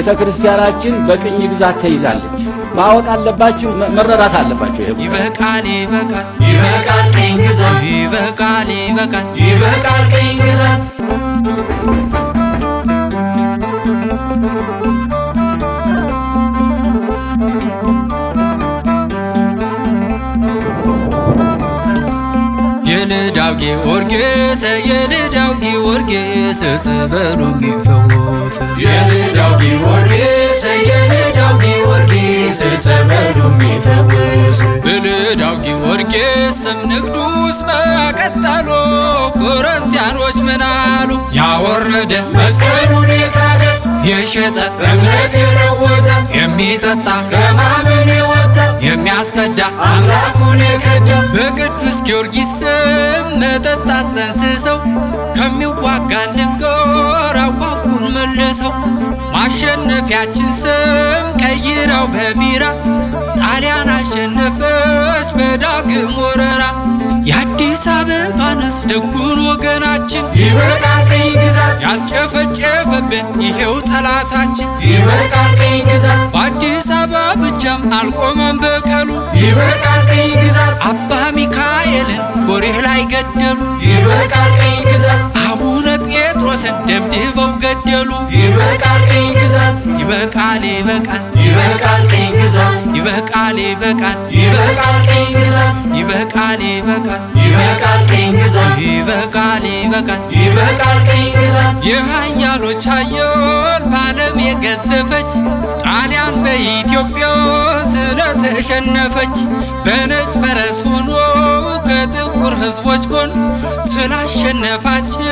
ቤተ ክርስቲያናችን በቅኝ ግዛት ተይዛለች። ማወቅ አለባችሁ፣ መረዳት አለባችሁ። ይሄ ይበቃል፣ ይበቃል፣ ይበቃል ቅኝ ግዛት፣ ይበቃል፣ ይበቃል፣ ይበቃል ቅኝ ግዛት። የልዳው ጊዮርጊስ፣ የልዳው ጊዮርጊስ፣ ጸበሉን ይፈውስ። የልዳው ጊዮርጊስ፣ የልዳው ጊዮርጊስ፣ ጸበሉን ይፈውስ። በልዳው ጊዮርጊስ ስም ንግዱስ መቀጠሉ ክርስቲያኖች ምናሉ? ያወረደ መስቀሉን የካደ፣ የሸጠ እምነት የለወጠ፣ የሚጠጣ ከማመን የወጣ፣ የሚያስከዳ አምላኩን የከዳ፣ በቅዱስ ጊዮርጊስ ስም መጠጥ አስተንስሰው ከሚዋጋልን ጋር አዋጉን መልሰው ማሸነፊያችን ስም ቀይረው በቢራ ጣሊያን አሸነፈች በዳግም ወረራ። የአዲስ አበባን ሕዝብ ደጉን ወገናችን ይበቃል ቅኝ ግዛት፣ ያስጨፈጨፈብን ይሄው ጠላታችን። ይበቃል ቅኝ ግዛት፣ በአዲስ አበባ ብቻም አልቆመም በቀሉ፣ ይበቃል ቅኝ ግዛት፣ አባ ሚካኤልን ጎሬ ላይ ገደሉ። ይበቃል ቅኝ ግዛት፣ አቡነ ጴጥሮስን ደብድበው ገደሉ። ይበቃል ቅኝ ግዛት፣ ይበቃል፣ ይበቃል፣ ይበቃል ቅኝ ግዛት፣ ይበቃል፣ ይበቃል፣ ይበቃል ቅኝ ግዛት፣ ይበቃል፣ ይበቃል፣ ይበቃል ቅኝ ግዛት፣ ይበቃል፣ ይበቃል፣ ይበቃል ቅኝ ግዛት። የኃያሎች ኃያል በዓለም የገዘፈች ጣሊያን በኢትዮጵያ ስለተሸነፈች በነጭ ፈረስ ሆኖ ከጥቁር ሕዝቦች ጎን ስላሸነፋቸው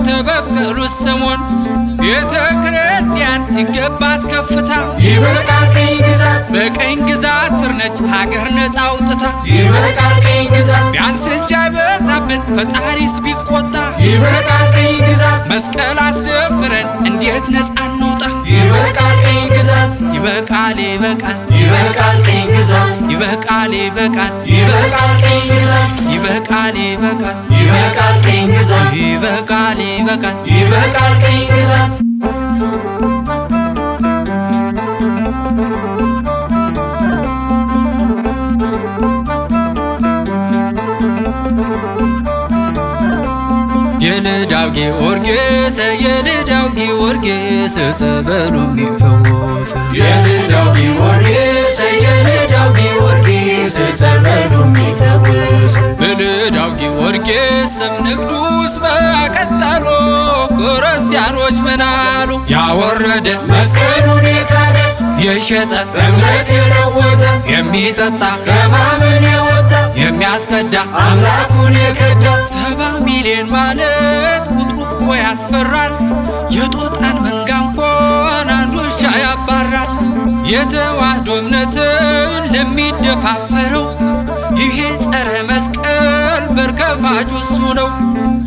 ተበቀሉት ስሙን። ቤተ ክርስቲያን ሲገባት ከፍታ ይበቃል ቅኝ ግዛት፣ በቀኝ ግዛት ስር ነች ሀገር ነፃ አውጥታ። ይበቃል ቅኝ ግዛት፣ ቢያንስ እጅ አይበዛብን ፈጣሪስ ቢቆጣ፣ ይበቃል ቅኝ ግዛት፣ መስቀል አስደፍረን እንዴት ነፃ እንውጣ? ይበቃል ቅኝ ግዛት፣ ይበቃል፣ ይበቃል፣ ይበቃል ቅኝ ግዛት፣ ይበቃል፣ ይበቃል፣ ይበቃል ቅኝ ግዛት፣ ይበቃል፣ ይበቃል፣ ይበቃል ቅኝ ግዛት፣ ይበቃል፣ ይበቃል፣ ይበቃል ቅኝ ግዛት። የልዳው ጊዮርጊስ፣ የልዳው ጊዮርጊስ፣ ጸበሉን ይፈውስ። የልዳው ጊዮርጊስ፣ የልዳው ጊዮርጊስ፣ ጸበሉን ይፈውስ። በልዳው ጊዮርጊስ ስም ንግዱስ መቀጠሉ ክርስቲያኖች ምናሉ? ያወረደ መስቀሉን የካደ፣ የሸጠ እምነት የለወጠ፣ የሚጠጣ ከማመን የወጣ፣ የሚያስከዳ አምላኩን የከዳ፣ 70 ሚሊዮን ማለት ቁጥሩ እኮ ያስፈራል። የጦጣን መንጋ እንኳን አንድ ውሻ ያባራል። የተዋህዶ እምነትን ለሚደፋፈረው ይሄ ጸረ መስቀል በር ከፋች እሱ ነው።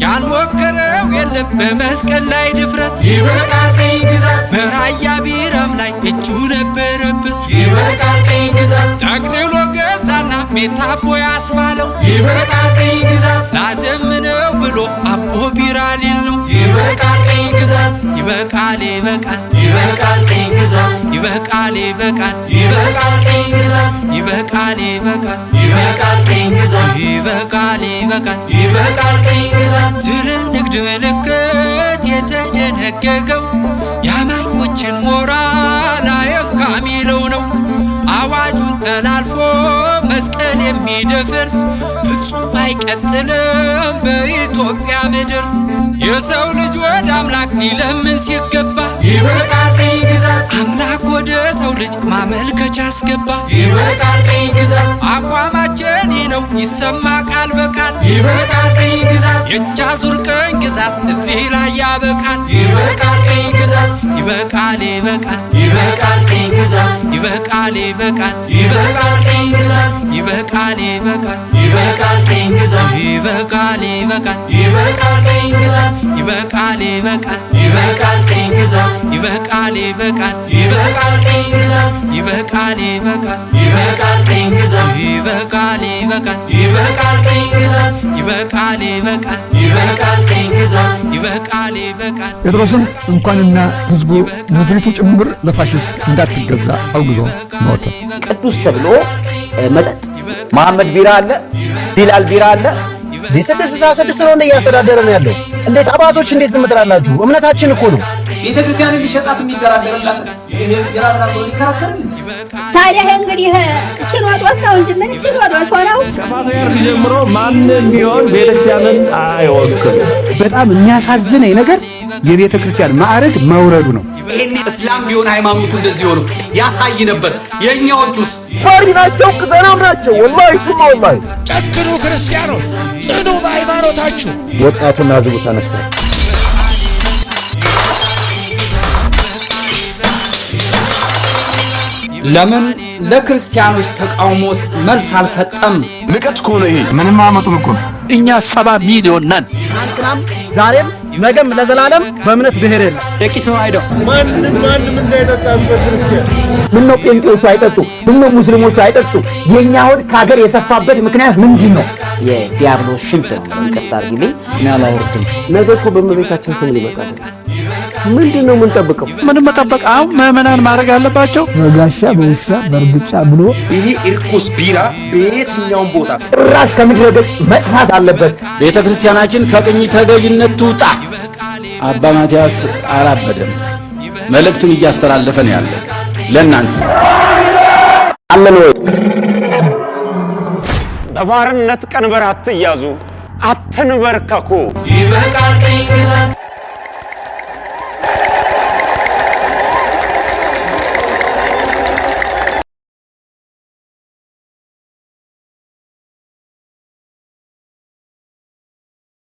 ያልሞከረው የለም በመስቀል ላይ ድፍረት፣ ይበቃል ቅኝ ግዛት፣ በራያ ቢራም ላይ እጁ ነበረበት። ይበቃል ቅኝ ግዛት፣ ጠቅልሎ ገዛና ሜታቦ ያስባለው ይበቃል ቅኝ ግዛት፣ ላዘምነው ብሎ አቦ ቢራ ሊል ነው። ይበቃል ቅኝ ግዛት፣ ይበቃል፣ ይበቃል፣ ይበቃል ቅኝ ግዛት፣ ይበቃል፣ ይበቃል፣ ይበቃል ቅኝ ግዛት፣ ይበቃል፣ ይበቃል፣ ይበቃል ቅኝ ግዛት፣ ይበቃል፣ ይበቃል፣ ይበቃል ቅኝ ግዛት። ስለ ንግድ ምልክት የተደነገገው የአማኞችን ሞራል አየካ ሚለው ነው። አዋጁን ተላልፎ መስቀል የሚደፍር ፍጹም አይቀጥልም በኢትዮጵያ ምድር። የሰው ልጅ ወደ አምላክ ሊለምን ሲገባ ይበቃል ቅኝ ግዛት፣ አምላክ ወደ ሰው ልጅ ማመልከቻ አስገባ። ይበቃል ቅኝ ግዛት፣ አቋማችን ይህ ነው ይሰማ ቃል በቃል፣ ይበቃል ቅኝ ግዛት፣ የእጅ አዙር ቅኝ ግዛት እዚህ ላይ ያበቃል። ይበቃል ቅኝ ግዛት፣ ይበቃል፣ ይበቃል፣ ይበቃል ቅኝ ግዛት፣ ይበቃል፣ ይበቃል፣ ይበቃል ቅኝ ግዛት፣ ይበቃል፣ ይበቃል፣ ይበቃል ቅኝ ግዛት፣ ይበቃል፣ ይበቃል፣ ይበቃል ቅኝ ግዛት፣ ይበቃል፣ ይበቃል፣ ይበቃል ቅኝ ግዛት፣ ይበቃል፣ ይበቃል፣ ይበቃል ቅኝ ግዛት፣ ይበቃል፣ ይበቃል፣ ይበቃል ቅኝ ግዛት፣ ይበቃል፣ ይበቃል፣ ይበቃል ቅኝ ግዛት፣ ይበቃል ይበቃል ይበቃል ቅኝ ግዛት ይበቃል ይበቃል። ጴጥሮስን እንኳንና ህዝቡ ምድሪቱ ጭምር ለፋሽስት እንዳትገዛ አውግዞ ሞተ። ቅዱስ ተብሎ መጠጥ መሐመድ ቢራ አለ፣ ቢላል ቢራ አለ። 666 ነው እንደ እያስተዳደረ ነው ያለው። እንዴት አባቶች እንዴት ዝም ትላላችሁ? እምነታችን እኮ ነው። ቤተክርስቲያንን ሊሸጣት የሚደራደርላት ሊከራከር። ታዲያ ይሄ እንግዲህ ሲኖዶስ ነው እንጂ ምን ሲኖዶስ ሆነው። ከፓትርያርክ ጀምሮ ማንም ቢሆን ቤተክርስቲያንን አይወክልም። በጣም የሚያሳዝነኝ ነገር የቤተ ክርስቲያን ማዕረግ መውረዱ ነው። ይሄን እስላም ቢሆን ሃይማኖቱ እንደዚህ ሆኖ ያሳይ ነበር። የእኛዎቹስ ፈሪ ናቸው፣ ቅጠናም ናቸው። ወላሂ ሱማ ወላሂ። ጨክኑ ክርስቲያኖች፣ ጽኑ በሃይማኖታችሁ። ወጣቱና ህዝቡ ተነስቷል። ለምን ለክርስቲያኖች ተቃውሞስ መልስ አልሰጠም? ንቀት እኮ ነው ይሄ። ምንም አመጡም እኮ እኛ 70 ሚሊዮን ነን። ትናንትናም ዛሬም ነገም ለዘላለም በእምነት ብሔር የለም። የቂት አይደው ማንም ማንም እንዳይጠጣ ህዝበ ክርስቲያን። ምነው ጴንጤዎቹ አይጠጡ? ምነው ሙስሊሞቹ አይጠጡ? የእኛ ሆድ ከሀገር የሰፋበት ምክንያት ምንድን ነው? የዲያብሎስ ሽንት ነው። ይቅርታ አድርጊልኝ፣ እኔ አላወርድም። ነገ እኮ በእመቤታችን ስም ሊመጣ ነው። ምንድን ነው የምንጠብቀው? ምንም መጠበቅ አሁን ምዕመናን ማድረግ አለባቸው። በጋሻ በውሻ በእርግጫ ብሎ ይሄ እርኩስ ቢራ በየትኛውም ቦታ ጭራሽ ከምድረ ገጽ መጥፋት አለበት። ቤተ ክርስቲያናችን ከቅኝ ተገዥነት ትውጣ። አባ ማትያስ አላበደም። መልእክቱን እያስተላለፈ ነው ያለ ለእናንተ። አለን ወይ? በባርነት ቀንበር አትያዙ፣ አትንበርከኩ። ይበቃል ቅኝ ግዛት።